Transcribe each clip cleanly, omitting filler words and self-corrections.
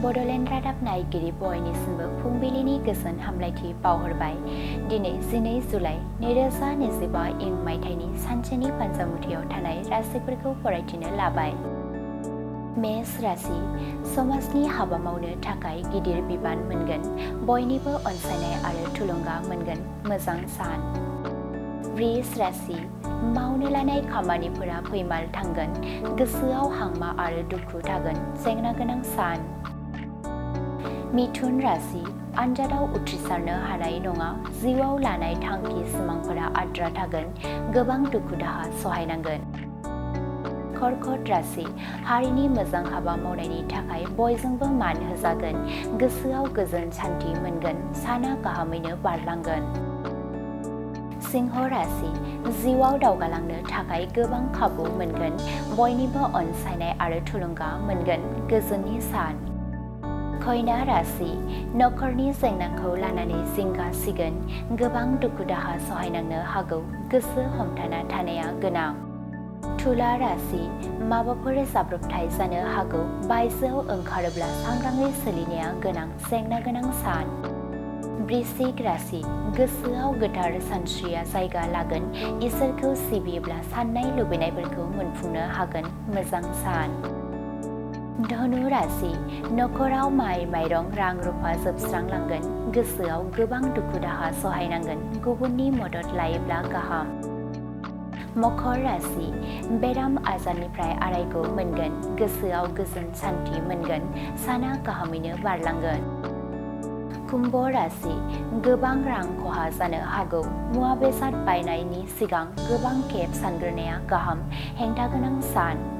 बड'लेण्ड रादाब नायगिरि बयनिसिमबो फुंबिलिनि गोजोन हामलायथि बावहरबाय। दिनै 12 जुलाइ 2025 इं मायथाइनि सानसेनि फान्जामुथियाव थानाय राशिफोरखौ फरायथिनो लाबाय। मेष राशि समाजनि हाबा मावनो थाखाय गिदिर बिबान मोनगोन, बयनिबो अनसायनाय आरो थुलुंगा मोनगोन, मोजां सान। वृष राशि मावनो लानाय खामानिफोरा फैमाल थांगोन, गोसोआव हांमा आरो दुखु थागोन, जेंना गोनां सान। मिथुन राशि आनजादाव उथ्रिसारनो हानाय नङा, जिउआव लानाय थांखि सिमांफोरा आद्रा थागोन, गोबां दुखु दाहा सहायनांगोन। कर्कट राशि हारिनि मोजां हाबा मावनायनि थाखाय बयजोंबो मान होजागोन, गोसोआव गोजोन सान्थि मोनगोन, साना गाहामैनो बारलांगोन। सिंह राशि जिउआव दावगालांनो थाखाय गोबां खाबु मोनगोन, बयनिबो अनसायनाय आरो थुलुंगा मोनगोन, गोजोननि सान। कन्या राशि नखरनि जेंनाखौ लानानै जिंगा सिगोन, गोबां दुखु दाहा सहायनांनो हागौ, गोसो हमथाना थानाया गोनां। तुला राशि माबाफोर जाब्रबथाय जानो हागौ, बायजोआव ओंखारोब्ला सांग्राङै सोलिनाया गोनां, जेंना गोनां सान। वृश्चिक राशि गोसोआव गोथार सानस्रिया जायगा लागोन, इसोरखौ सिबियोब्ला साननाय लुबैनायफोरखौ मोनफुंनो हागोन, मोजां सान। धनु राशि नखराव माइ माइरं रां रुफा जोबस्रांलांगोन, गोसोआव गोबां दुखु दाहा सहायनांगोन, गुबुननि मदद लायोब्ला गाहाम। मकर राशि बेराम आजारनिफ्राय आरायग' मोनगोन, गोसोआव गोजोन सान्थि मोनगोन, साना गाहामैनो बारलांगोन। कुम्भ राशि गोबां रां खहा जानो हागौ, मुवा बेसाद बायनायनि सिगां गोबां खेब सानग्रोनाया गाहाम, हेंथा गोनां सान।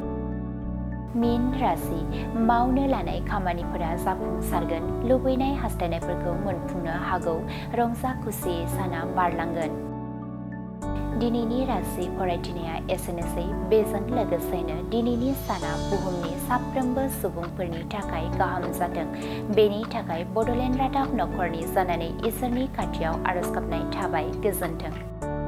मीन राशि मावनो लानाय खामानिफोरा जाफुंसारगोन, लुबैनाय हास्थायनायफोरखौ मोनफुंनो हागौ, रंजा खुसि साना बारलांगोन। दिनैनि राशि फरायथिनाया एसेनोसै, बेजों लोगोसेनो दिनैनि साना बुहुमनि साफ्रोमबो सुबुंफोरनि थाखाय गाहाम जाथों, बेनि थाखाय बड'लेण्ड रादाब नखरनि जानानै इसोरनि खाथियाव आरज गाबनाय थाबाय, गोजोन्थों।